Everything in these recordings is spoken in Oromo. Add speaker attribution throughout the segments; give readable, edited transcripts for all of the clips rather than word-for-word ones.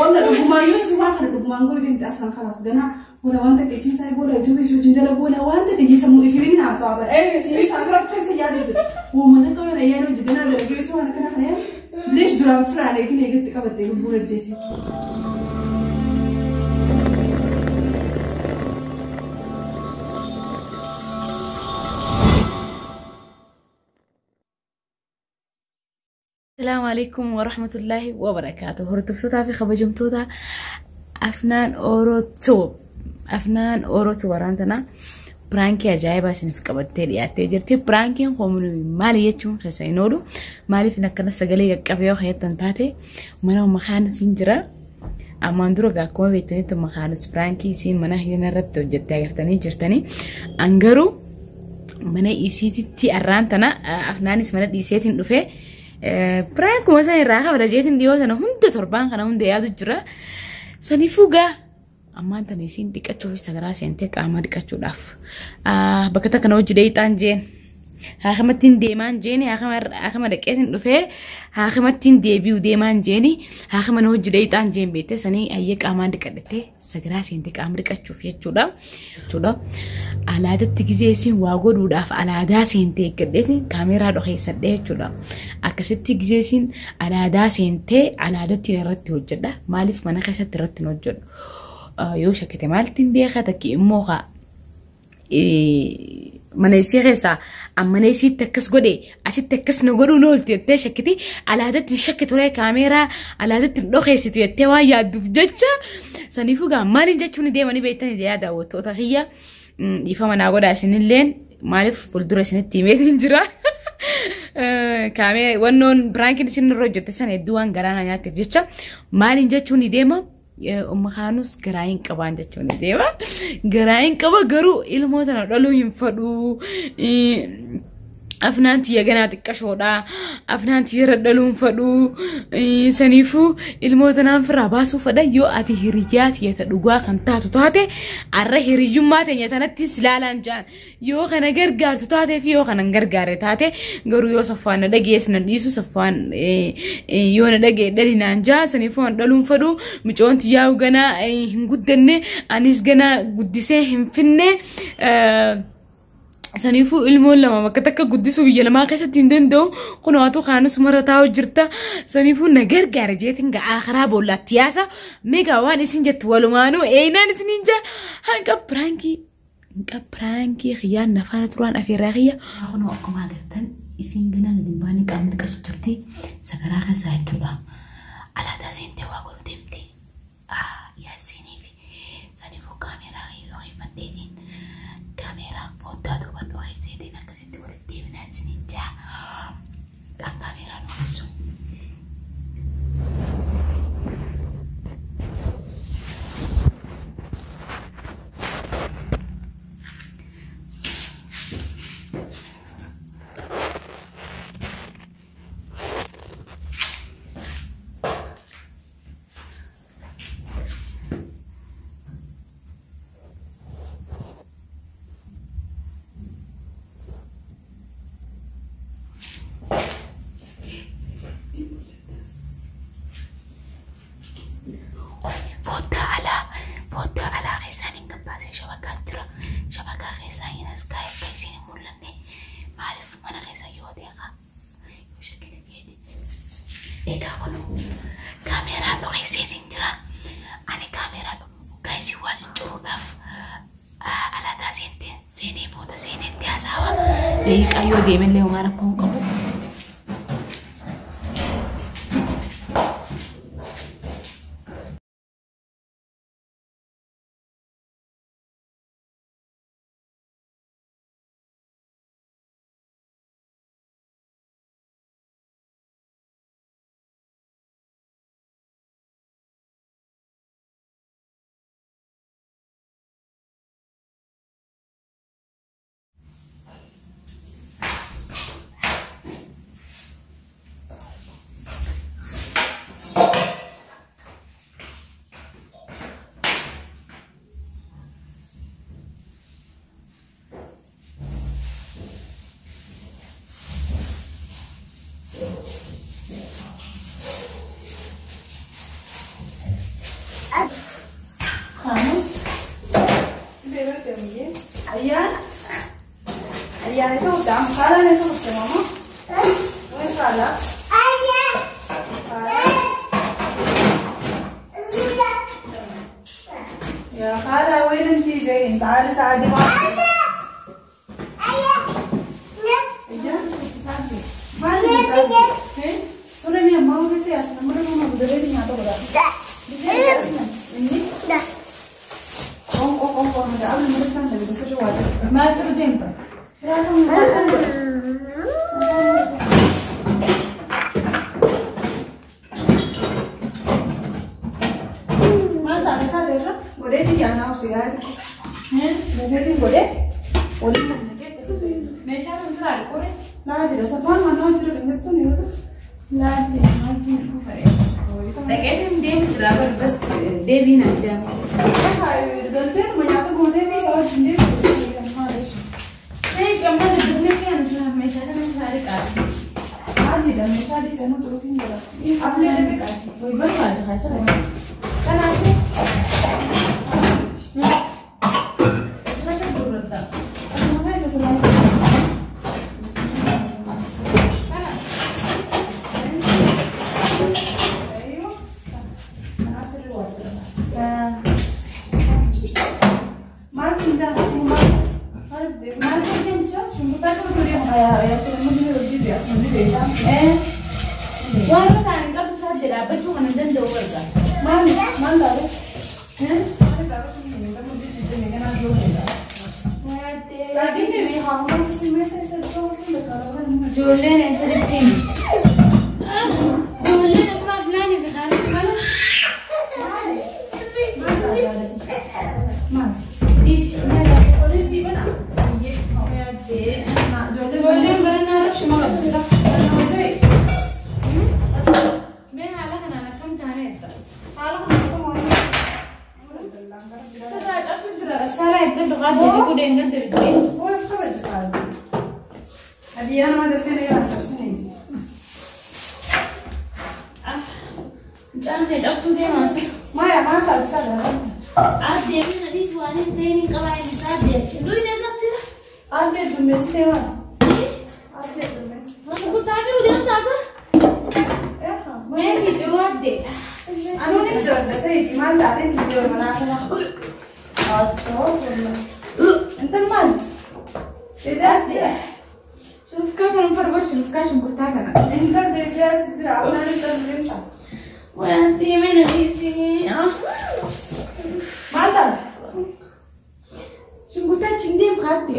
Speaker 1: Walla dhugumaan yoo isin waan kana dhugumaan godhu deemte aslan kalaas ganaa gola waan takka isiin isaa booda YouTube isii wajjin jala gola waan takka iyyee sammuu ifiin haasawaa bara. Isiin haasawaa keessa yaadu jira. Uummata akka waan ayyaana hojii ganaa dalagee osoo waan akkana kana yaadu. Leesh duraan firaan eegin eegatti qabattee lubbuun ajjeese.
Speaker 2: Asalaamu alaikum warahmatullaahi wabarakaatu. Hordoftootaa fi kabajamtoota Afnaan Orotoo. Afnaan Orotoo waraan tana piraankii ajaa'ibaa isiniif qabattee dhiyaattee jirti. Piraankiin kun maali jechuun keessa hin oolu. Maaliif akkana sagalee qaqqabee yoo keettan taate mana makaanus hin jira. Ammaan dura egaa akkuma beektanitti makaanus piraankii isiin mana hina irratti hojjettee agartanii jirtanii. An garuu mana isiititti arraan tana Afnaanis mana dhiiseetiin dhufee piraankuma san irraa kabala jeetiin dhiyoo sana hunda torbaan kana hunda yaadu jira. Saniifuu gaa ammaan tana isiin dhiqachuu fi sagaraa seentee qaama dhiqachuudhaaf bakka takka na hojii dheeyxaan jeen. Haakimattiin deemaan jeeni haakima dhaqeetiin dhufee haakimattiin deebi'u deemaan jeeni haakima na hojii dheeyxaan jeen beektee sanii ayyee qaamaan dhiqadhattee sagaraa seentee qaama dhiqachuuf jechuudha. Jechuudha. Alaadatti gizee isiin waa godhuudhaaf alaadaa seentee eeggadheetiin kaameeraa dhokeessadhee jechuudha. Akkasitti gizee isiin alaadaa seentee alaadatti irratti hojjedha. Maaliif mana keessatti irratti hin hojjedhu? Yoo shakkite maaltiin beekaa takki immoo kaa mana isii keessaa mana isiitti akkas godhe asitti akkas na godhuu na oolti jettee shakkiti alaadatti hin shakkitu ree kaameeraa alaadatti hin dhokeessitu jettee waan yaadduuf jecha saniifuu gaa maaliin jechuun deemanii beektanii yaa daawwattoota kiyya dhiifama naa godhaa isinilleen maaliif fuuldura isinitti himeetiin jira. Kaamee wannoon biraankiin isin irra hojjette sana hedduu waan garaa na nyaatteef jecha maaliin jechuun deema. Umma kaanus garaa hin qabaan jechuun deema. Garaa hin qaba garuu ilmoo tana dhaluu hin fadhu. Afnaan tiyya ganaa xiqqashoodha. Afnaan tiyya irra dhaluu hin fadhu. Saniifuu ilmoo tanaan firraa baasuu fadha yoo ati hiriyyaa tiyya ta dhugaa kan taatu taate arra hiriyyummaa teenya tanatti silaalaan jaan. Yoo kana gargaartu taatee fi yoo kana hin gargaarre taate garuu yoo saffaan na dhagees na dhiisu saffaan yoo na dhagee dhali naan jaa saniifuu an dhaluun fadhu micoon tiyyaa'u ganaa hin guddanne anis ganaa guddisee hin finne. Saniifuu ilmoon lama bakka takka guddisuu biyya lamaa keessatti hin danda'u. Kun waatu kaanus mara taa'u jirta. Saniifuu na gargaara jeetiin ga'aa karaa boollaatti yaasa. Meegaa waan isin jettu walumaanuu eenaan isiniin jaa hanga piraankii. Hanqa piraankii kiyyaan nafaana turaan afeerraa kiyya. Kunoo akkuma agartan isiin ganaa gadi hin baane qaamni dhiqasu jirti. Sagaraa keessaa jechuudha. Alaadaa seentee waa godhu deemti. Yaa isiiniif saniifuu kaameeraa kiyya dhokeeffadheetiin kaameeraa foddaa duuba dhokeesseetiin akkasitti walitti deebinaan isiniin jaa. Kan kaameeraa dhokeessu. Foddaa alaa foddaa alaa keessaan hin gabbaasee shabakaa jira. Shabakaa keessaa hin as kaa'e akka isin hin mul'anne maaliif mana keessa yoo ta'e kaa yoo shakkina keeti. Egaa kun kaameeraa dhokeesseetiin jira. Ani kaameeraa dhokkaa isin waa cuccuruudhaaf alaataa seenteen seenee booda seeneetti haasaawa. Daqiiqaa yoo deemellee homaa rakkoo hin qabu.
Speaker 1: Ayyaan. Ayyaan isa guddaa. Haalaan isa guddaa mama. Wayii haala. Haala. يا خالة وين انتي جايين؟ تعالي ساعدي ماما.
Speaker 2: ما تردين
Speaker 1: ما تعالي ساعدي godheetiin yaanaa obsi gaariitti. Godheetiin godhee waliin naqee akkasitti.
Speaker 2: Meeshaan sun siraa dhiqoore?
Speaker 1: Laatidha. Safaan mannaa jira kan jettuun yoo ta'u.
Speaker 2: Laatidha. Maal fa'ee? Dhaqeetiin deemu jira bas deebiin adda.
Speaker 1: Galtee nyaata gootee fi isa wajjin deemu.
Speaker 2: Ee gammada dirnee kan meeshaa kana siraa dhiqaati.
Speaker 1: Laatidha. Meeshaa dhiisanii xuruuf hin jira. Aflee deebii qaati.
Speaker 2: Wayi barbaada kaasa. Kanaafuu. Ijoolleen eessa jirti? Ijoolleen amma afnaanii fi khaanis mala. Dhiisi. Ijoolleen barannaa rabshuma qabdi. Mee haala kanaan akkam taaneetta? Sirraa cabsu jira. Saalaa eeggadhu qaatee dhiquu deengante bittee.
Speaker 1: Adiyaana ma daftee na cabsineeti.
Speaker 2: Mucaan kee cabsuu deemaa si.
Speaker 1: Maaya maal taasisaa jira?
Speaker 2: Addee mina dhiisi waan hin ta'in hin qabaa inni isaa addee. Duwwin eessa sira?
Speaker 1: Addee dummeessitee maal? Addee dummeessitee.
Speaker 2: Gurgurtaa jiru deemtaa sa? Mee si jiru addee.
Speaker 1: Anuun hin jiran sayiiti maal taatee si jiru manaa kana? Astoofulla. Intal maal?
Speaker 2: Addee. Shurufkaa kana farbar shurufkaa shunkurtaa kana.
Speaker 1: Intal deebi'aa si jira afnaan intal deemta.
Speaker 2: Wanti mina dhiisi.
Speaker 1: Maal taate?
Speaker 2: Shunkurtaa cindee kaatti.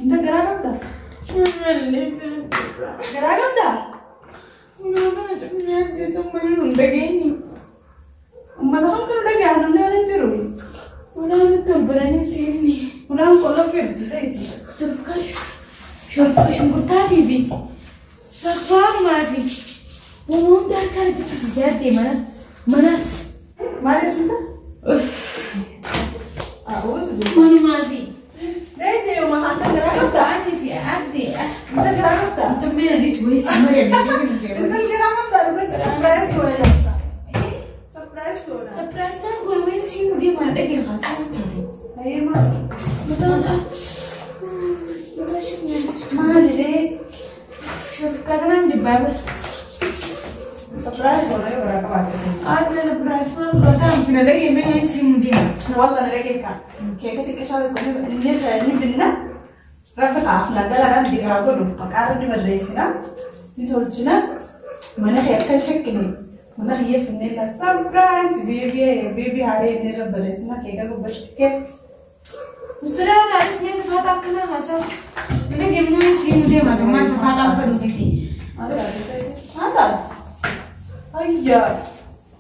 Speaker 1: Intal garaa qabdaa? Garaa qabdaa? Uummata kamtu nu dhaga'a namni waan hin jiru.
Speaker 2: Ulaan tolbaranii seenne.
Speaker 1: Ulaan qolloo firti sayiiti.
Speaker 2: Shurufkaa shunkurtaatii fi saffaarumaa fi waan hunda harkaan jibbisiisee addee mana manaas.
Speaker 1: Maal jechuudha?
Speaker 2: Manumaa fi.
Speaker 1: Deebi'ee yoo mahaan garaa qabdaa?
Speaker 2: Ani fi addee.
Speaker 1: Intal garaa qabdaa?
Speaker 2: Intal meera dhis wayii si mari'annee.
Speaker 1: Intal garaa qabdaa dhugatti surprise goona jirta. Surprise goona.
Speaker 2: Surprise maal goona wayii si mudee maal dhagee haasaa waan taate.
Speaker 1: Ayyee maal?
Speaker 2: Mataan
Speaker 1: Maal ishee?
Speaker 2: Shurufkaa kanaan jibbaa bara.
Speaker 1: Surprise goona yoo garaa qabaatte seenti.
Speaker 2: Addee surprise maal goota fina dhagee mee wayii si mudee maal.
Speaker 1: Walla na dhagee kaa. Keeka xiqqishaa tokko ni binna. Rabbi kaafnaan dalagaan diraa godhu maqaa rabbi barreessina. Ni tolchina. Mana kee akka hin shakkine. Mana kiyya finnee la surprise beebii beebii haaree inni irra barreessina keeka gubbatti kee.
Speaker 2: Mustaraa irraanis mee safaata akkanaa haasaa. Dhagee mee si mudee maal maal safaata uffatu jirti.
Speaker 1: Maal taate? Maal taate? Ayyaa.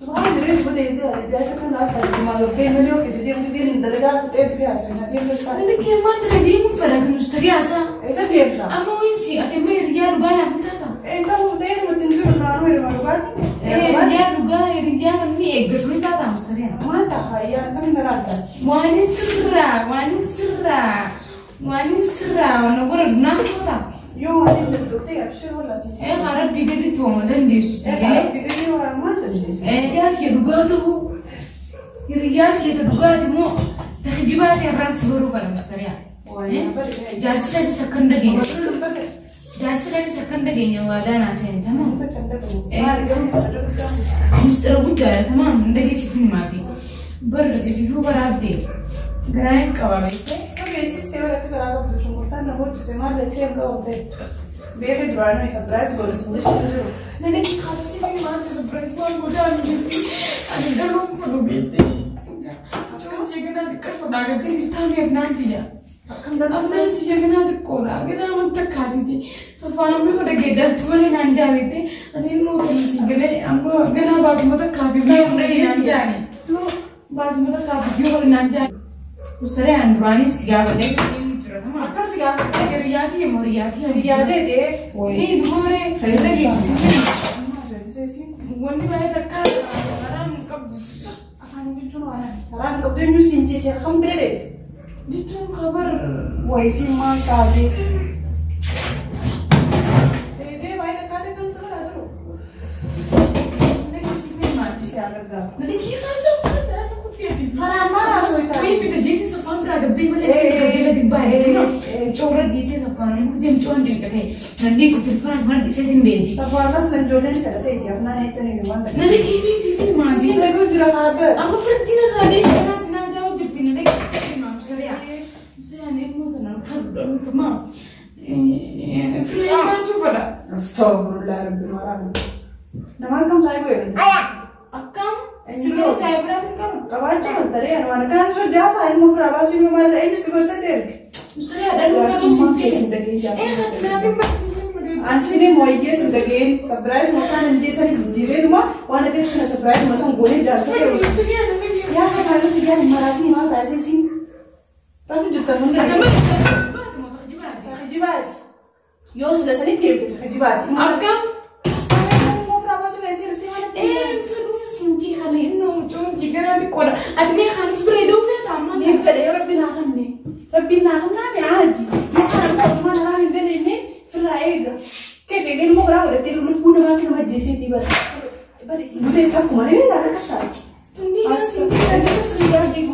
Speaker 1: Maal jireenya booda hin ta'e jaarsa kan taate maal obbee malee okkise deemu deemu dalagaa fixee dhufee haasofnaa deemu isaa.
Speaker 2: Dhagee maal tana deemuun fedhati mustarii haasaa.
Speaker 1: Eessa deemta?
Speaker 2: Amma wiinsi ati amma hiriyaa dhugaa naaf ni taata.
Speaker 1: Ta'uu ta'ee nuti hin jiru naannoo hirma dhugaati.
Speaker 2: Hiriyaa dhugaa hiriyaa namni eeggatu ni taata mustarii.
Speaker 1: Maal ta'a ayyaa namni garaa taate.
Speaker 2: Waan sirraa waan sirraa waan sirraa waan gora naaf toota.
Speaker 1: Yoo waan hin dadhabde abshir walla si.
Speaker 2: Ee rabbi gadi tooma dandeessu sagalee.
Speaker 1: Rabbi gadi waan maal dandeessu?
Speaker 2: Hiriyaa kee dhugaa ta'uu hiriyaa kee dhugaati moo Tajibaati irraan si baruu fedha mustariyaa. Jaarsi keetis akka hin dhageenye. Jaarsi keetis akka hin dhageenye waadaa naa seeni tamaam. Mistira guddaadha tamaam hin dhageessifin himaati. Barra deebifuu baraabdee garaa hin qaba beektee.
Speaker 1: Beeksistee bara akka garaa qabdu shunkurtaan nama hojjise maal jettee hin qabamte. Beekee duraanuu isa biraas godhu sun jechuun jiru.
Speaker 2: Nani kaasisii maal surprise waan godhaa jirti. Ani garuu fudhu beektee. Cuun ganaa xiqqaa gartee si taamiif naan tiyya.
Speaker 1: Akkam danda'u.
Speaker 2: Afnaan tiyya ganaa xiqqoodha. Ganaa wanta akkaatiiti. Sofaan amma hodha geeddartu malee naan jaa beektee. Ani immoo ofii galee amma ganaa baatuma takkaa fi yoo hodha naan jaani. Baatuma takkaa fi yoo hodha naan jaani. Mustaree aan duraanii si gaafadhee jira tamaa.
Speaker 1: Akkam si gaafa?
Speaker 2: Riyyaatii immoo riyyaatii.
Speaker 1: Biyyaa ta'e.
Speaker 2: Wayii dubaree dhageessifne. Wanni baay'ee takkaa karaa hin qabdu.
Speaker 1: Afaan jechuun waan karaa hin qabdu eenyu siin jeesee kan bira dheete.
Speaker 2: Jechuun kabar
Speaker 1: Wayii siin maal taate? Dheedee baay'ee takkaa ta'e kan si godhaa jiru.
Speaker 2: dhageessifne maatii.
Speaker 1: Si argaa.
Speaker 2: Nadhii kaasoo kaasoo kutti.
Speaker 1: Haraan maal haasoo taate?
Speaker 2: Wayii bita jeetii sofaan biraa gabbee malee siin kajeela dibbaadhe. Coora dhiisee sofaan muka jeem dinqate. Nadhii sun tilfaanas mana dhiisee hin beeti.
Speaker 1: Safaanas kan ijoolleen fedha seeti afnaan ejjanii waan ta'eef.
Speaker 2: Nadhii beeksifne maatii.
Speaker 1: Siin dhaguu jira haadha.
Speaker 2: Amma firtiin irraa dhiisee kaas naa jaa'u jirti nadhii maamsariyaa. Mustariyaan ilmoo tanaan fadhu tamaa. Firee baasuu fadha.
Speaker 1: Astagfirullah rabbi maraam. Nama akkam saayiboo eegalte?
Speaker 2: Akkam sirrii saayibiraatiin qabu.
Speaker 1: Qabaachuu maltaree waan akkanaan sun jaasa ilmoo firaa baasuu ilmoo maal eenyu si gorsa si erge?
Speaker 2: Mustariyaa dhaluu qabu
Speaker 1: Jaarsummaan
Speaker 2: siin
Speaker 1: keessa hin
Speaker 2: jedhe.
Speaker 1: dhageen jaarsa.
Speaker 2: Ee hatti naafin baasii.
Speaker 1: Ansinee mooyyee sin dhageen sabiraayis makaan hin jeesanii jijjiireetuma waan ati kana sabiraayis masan goonee jaarsa kee. Yaa kana su yaa maraatii maal taasisee siin? Rafu jirtan hunda. Tajibaati. Yoo sila sanitti deebite tajibaati.
Speaker 2: Akkam.
Speaker 1: Ilmoo firaa baasuu kan ittiin dhuftee maal
Speaker 2: Ee fedhuu sinjii kana inni mucaan ganaa xiqqoodha. Ati mee kaanis bira iddoo feeta ammaa.
Speaker 1: Niin fedhe yoo rabbi naa kenne. Rabbi naa kennaame aadi. Yaa kana immoo otumaan alaa hin dandeenye firraa eega. Keef eegeen immoo biraa godhattee lubbuu namaa akka nama ajjeeseetii bara. Bara isin butees akkuma ni beektaa akka saati.
Speaker 2: Tundii yoo sinjii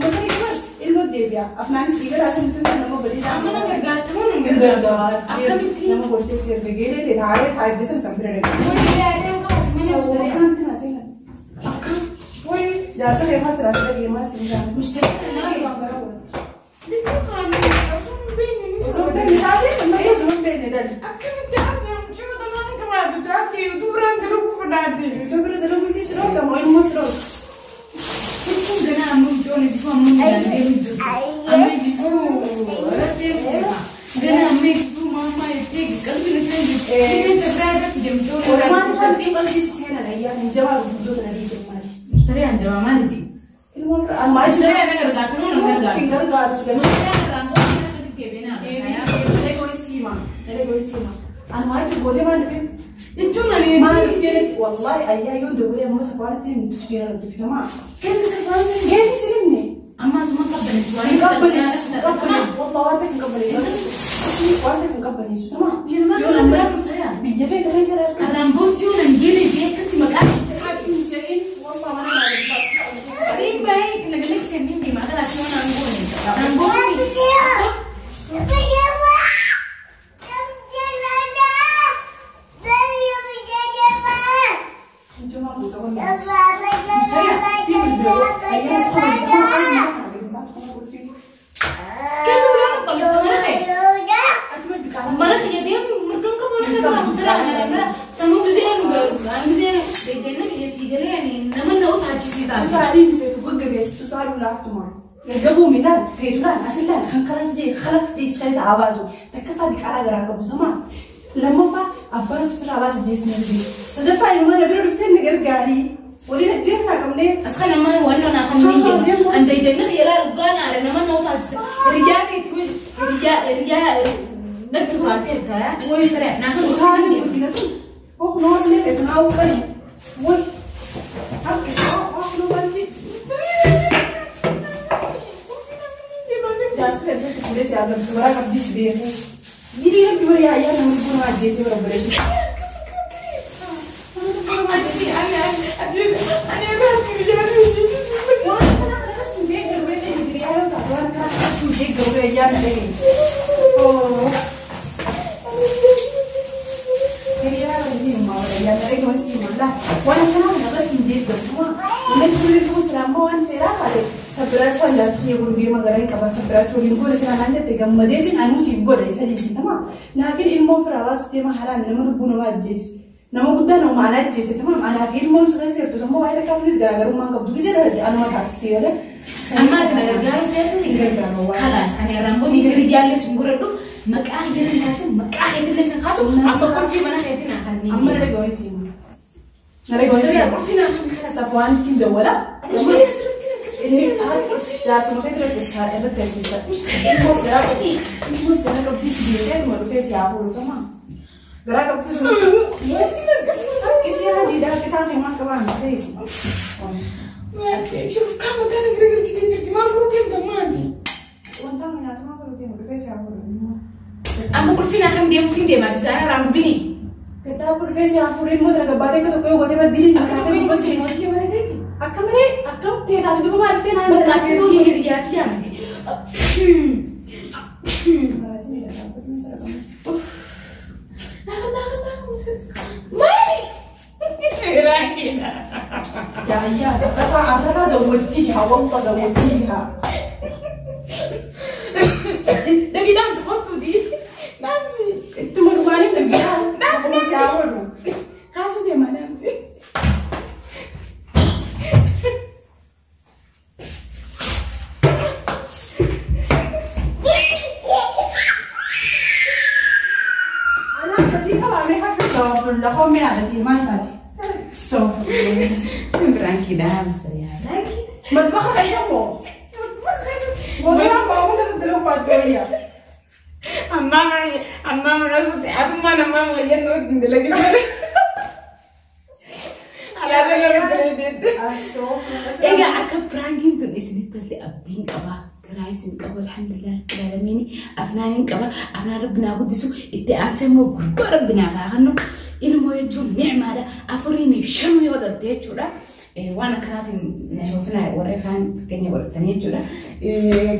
Speaker 1: Ilmoo deebi'a. Afnaanis dhiiga laata nuti nama bareedaa.
Speaker 2: Amma na gargaartamoo nu gargaarta. Akkamitti?
Speaker 1: Nama gorsee si erga geelee ta'e taa'ee saajjisan san bira dhaqe.
Speaker 2: Wayii yaadeen qabas mana mustariyaa.
Speaker 1: Akkanatti naa seenan.
Speaker 2: Akkam.
Speaker 1: Wayi jaarsa keemaa siraa sira deemaa si bishaan.
Speaker 2: Mustariyaa.
Speaker 1: Waan garaa godhatu.
Speaker 2: Jechuun kaanii osoo hin beekne ni
Speaker 1: Osoo hin beekne taatee amma osoo hin beekne dali.
Speaker 2: Akkamitti argamu mucaa tanaan qabaate taate utuu biraan dalaguu fudhaate.
Speaker 1: Yuutuub bira dalaguu isii si dhoorga moo ilmoo si dhoorga?
Speaker 2: Jechuun ganaa amma mucoon bifa amma midhaan deemu jirtu. Amma bifu deemu jira. Ganaa amma bifu maamaa jettee qalbiin ishee jirtu. Dhibeen biraa irratti deemtoon
Speaker 1: Oolmaan isaan qalbii si seenan ayyaa hin jabaa gurguddoota na dhiise maali.
Speaker 2: Mustariyaan jabaa maaliti?
Speaker 1: Ilmoon bira ammaa jira.
Speaker 2: Mustariyaan na gargaarta moo na gargaarta?
Speaker 1: Sin gargaaru si gargaaru.
Speaker 2: Mustariyaan irraa moo na deebiin
Speaker 1: Anumaa achi gootee maal dhufee?
Speaker 2: Jechuun ani
Speaker 1: Maaliif jedhetti wallahi ayyaa yoo dogolee amma safaan si hin tufti na tuffitamaa.
Speaker 2: Kenni safaan
Speaker 1: Geessi si himne.
Speaker 2: Amma asuma qabbaneessu waan
Speaker 1: Hin qabbaneessu qabbaneessu wallahi waan takka hin qabbaneessu. Waan takka hin qabbaneessu tamaa.
Speaker 2: Yeroo keessa biraa mustariyaan.
Speaker 1: Biyya feete keessa darbe.
Speaker 2: Arraanbootti yoo nan geele jeekkatti maqaa
Speaker 1: Hin jedhin wallahi mana naa
Speaker 2: Niin baay'ee nagalee seennin deemaa kana asuma naan goone. Naan goone.
Speaker 1: Jamaa guutuu waan
Speaker 2: Kennu lama qabna mana kee. Mana kiyya deemu mirgan qabu mana kee kana mustariyaan mana sammuu gisee aan gisee beekna biyya sii galee ani nama na utaachisiisa.
Speaker 1: Utaaleen feetu gaggabeessitu utaaluu laaftuma. Gaggabuu midhaan feetuudhaan asillaan kan karan jee kalaq jee isa keessa habaatu takkaffaa diqaalaa garaa qabu sama. Lammaffaa abbaan sifiraa baasa jeesni argee. Sadaffaa ilma na bira dhuftee na gargaarii. Waliin ajjeefnaa qabnee.
Speaker 2: As kana mana wannoo naa kan hin deemu. An daydanna yalaa dhugaa naare nama na utaachisa. Hiriyaa keetti hiriyaa hiriyaa natti baatee taa.
Speaker 1: Wayi
Speaker 2: Naa kan
Speaker 1: utaaleen guddinatu. Oh noollee feetu naa uqqani. Wayi akka oh nu wanti. Jaarsi fedhii si fuudhee si agartu baraa qabdii si beekee. Yidii rabbi barii ayyaa nama lubbuu nama ajjeesee bara bareessu. Waan kana akkas hin beekne beekne hiriyaa yoo taatu waan Ayyaana dhagee. Waan akkanaa kana irratti hin deeggartu. Wanti kun kun silaa immoo waan seeraa taate sabiraas waan jaarsi gurguree magaalaa hin qaba sabiraas waliin godhe silaa naan jette gammadeetiin anuu siif godhe isa dhiisitama. Laakiin ilmoo firaa baasu deema haraan nama lubbuu nama ajjeese. Nama guddaa nama ana ajjeese tamam anaa fi ilmoon si keessa jirtu immoo waa'ee rakkaatuunis garaagarummaa hin qabdu. Gisee dhalate anuma taate si galee.
Speaker 2: Amma ati na gargaaruu feetu?
Speaker 1: Hin gargaaru waan.
Speaker 2: Kalaas ani irraan booda hiriyyaallee sun godhadhu maqaa keetiin kaasin maqaa keetillee sun kaasu amma qulfii mana keetiin naa kanneen.
Speaker 1: Amma na dhagahu siima. Na dhagahu siima.
Speaker 2: Qulfii naa kan kalaas.
Speaker 1: Safwaan ittiin dawwala.
Speaker 2: Musliin asirratti akkasuma.
Speaker 1: Jaarsuma kee irratti irratti harkisa. Ilmoos garaa qabdi. Ilmoos garaa qabdi si beekee dhuma dhufee si haa fuudhu tamaa. Garaa qabdi sun. Wanti akkasuma harkisee hadiidha harkisaan kan maal qabaan ta'e.
Speaker 2: Shuf kaama kana garagalchitee jirti maal godhuu deemta maati?
Speaker 1: Wanta nyaatuma godhuu deemu dhufee si haa fuudhu.
Speaker 2: Amma qulfii naa kan deemuuf hin deemaati saara irraan gubini.
Speaker 1: Gaddaa dhufee si haa fuudhu ilmoo sana gabbaatee akka tokko yoo gootee baddii
Speaker 2: Akka tokko hin gosi mootii mana teeti.
Speaker 1: Akka malee akka teetaatu duuba maal ta'e naan
Speaker 2: Bakka ati hiriyyaati yaamte. Maali?
Speaker 1: يا عيال رفع الرفع زودتيها والله زودتيها.
Speaker 2: Dafii dhaamsi qottuu di. Dhaamsi.
Speaker 1: انتوا مرمانين بالله يعودوا.
Speaker 2: Kaasuu deemaa dhaamsi.
Speaker 1: انا كتيكه بعمل حاجه استغفر الله خو من عادتي ما عادتي استغفر الله.
Speaker 2: Biraankii dhaamsa yaa biraankii.
Speaker 1: مطبخك ايامه موضوع معمول للدروب الدوية.
Speaker 2: Ammaa mana suuti atummaan ammaa wayyannoo dalagee malee. Alaabaa nama bareedeetti. Egaa akka piraankiin tun isinitti tolte abdiin qaba. Garaa isin qabu alhamdulillah rabbil aalamiin. Afnaan hin qaba. Afnaan rabbi naa guddisu itti aansee immoo gurbaa rabbi naa haa Ilmoo jechuun nicmaadha. Afuriin shan yoo dhalte jechuudha. Waan akkanaatiin na shoofina warra kaan fakkeenya godhatanii jechuudha.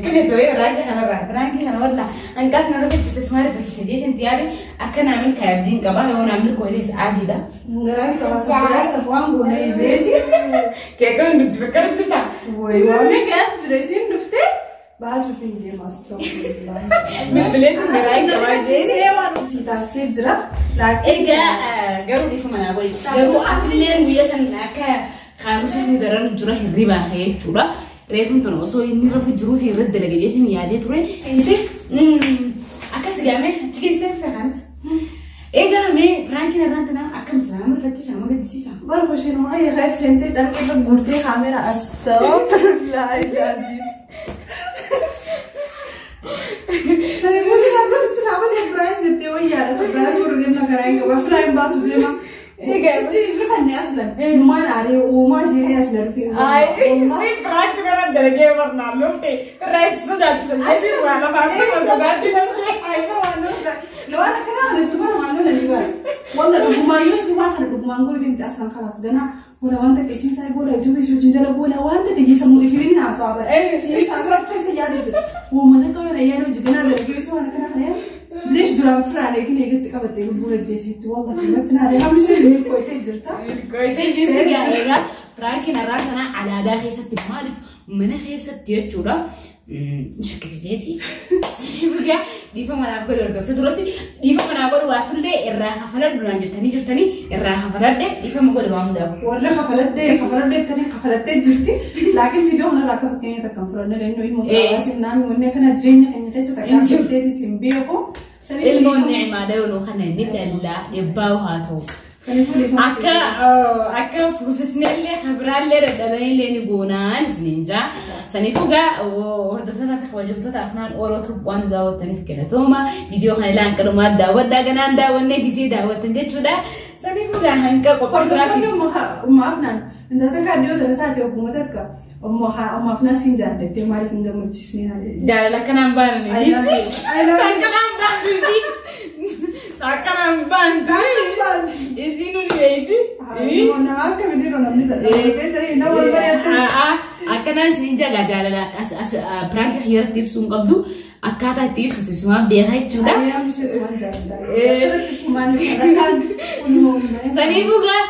Speaker 2: Kana ta'ee piraankii kanarraa piraankii kana walla hanqaaf na rukachiiste sumaara bakkise jeetiin tiyaare akka naa milkaa'e abdiin qaba yoo naa milkoolee sa'aatiidha.
Speaker 1: غير كما سبراس وان غوني زيتي.
Speaker 2: Keekaman dubbi bakkana jirta.
Speaker 1: وي وامي كانت جريسين نفتي باسو في دي ما استغفر الله.
Speaker 2: Bilbileen kun garaa hin qabaa jeeni.
Speaker 1: Jira.
Speaker 2: Egaa garuu dhiifama naa godhi. Garuu atillee guyyaa sana akka kaanusisni daran jira hirribaa ka'e jechuudha. Reefuun tun osoo inni rafu jiruuti irratti dalage jeetiin yaadee ture. Akkas gaamee achi keessatti kaanis. Egaa mee piraankiin irraan tanaa akkam isa nama rifachiisa nama gaddisiisa.
Speaker 1: Barko isheen waa'ee keessa seentee carqee guurtee kaameraa astagfirullah ilaazim. Muuziqaa kun silaa surprise jettee wayyaadha. Surprise godhu deemna karaa hin qaba. Firaa hin baasu deema. Sitti rifanne aslan. Numaan aaree uumaa ishee aslan dhufee.
Speaker 2: Si piraankii kana dalagee barnaan loolte irraa itti sodaachisa jeetiin waa lafa akka sodaachisa.
Speaker 1: Waan akkanaa kana itti bara maal lolanii bara. Walla dhugumaan yoo isin waan kana dhugumaan godhu deemte aslan kalaas ganaa wala waan takka isin isaa booda YouTube ishee wajjin jala booda waan takka iyyee sammuu ifii haasawaa bara. Isin haasawaa keessa yaadu jira. Uummata akka waan ayyaana hojii ganaa dalagee isin waan akkanaa kana yaadu. Leesh duraan firaan eegin eegatti qabattee lubbuun ajjeesetti walla kanatti naadee hammi ishee milkooytee jirta.
Speaker 2: Milkooytee jirti egaa piraankiin har'aa kana alaadaa keessatti maaliif mana keessatti jechuudha. Shakkiti jeeti. Saniif dhiifama naaf godhe hordofte duratti dhiifama naaf godhe waatullee irraa kafaladhu naan jettanii jirtanii irraa kafaladhe dhiifama godhe waan hundaaf.
Speaker 1: Warri kafaladhee kafaladhee jettanii kafalattee jirti. Laakiin viidiyoo kanarraa akka fakkeenya takka hin fudhanne leennu ilmoo firaasiif naami wanni akkana jireenya keenya keessa takkaa sirteetis hin beeku.
Speaker 2: Ilmoon ni'imaadha yoo kana ni dhallaa dhibbaa haa ta'u. Akka akka fuusisnellee kabiraallee dadhabanillee ni goonaan isiniin jaa. Saniifuu gaa hordoftoota fi kabajamtoota afnaan oolootu waan daawwattaniif galatooma. Viidiyoo kana ilaa hanqa dhumaa daawwadhaa ganaan daawwannee gisee daawwattan jechuudha. Saniifuu gaa hanqa qophii.
Speaker 1: Hordoftoonni umma afnaan intalli takka addiyoo sana isaati ogguma takka umma afnaan siin jaallattee maaliif hin gammachiisne haa jedhe.
Speaker 2: Jaalala akkanaan baanne. Akkanaan baanne. Akkanaan baanne. Isiin nuni beeyti.
Speaker 1: Nama akka bidiruu namni sadhaa nama wal mari'attan.
Speaker 2: Akkanaan siin jagaa jaalala piraankii xiyyaratti ibsuu hin qabdu. Akkaataa itti ibsitu isumaan beekaa jechuudha.
Speaker 1: Ayyaam ishee sumaan jaalladha. Asirratti sumaan akkaan ulmoomna.
Speaker 2: Saniifuu gaa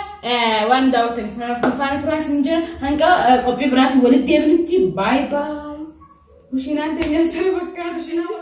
Speaker 2: waan daawwattaniif faana turaa isin jira. Hanga qophii biraatiin walitti deebinutti baay baay. Kushiinaan teenyas ta'e bakka.
Speaker 1: Kushiinaa.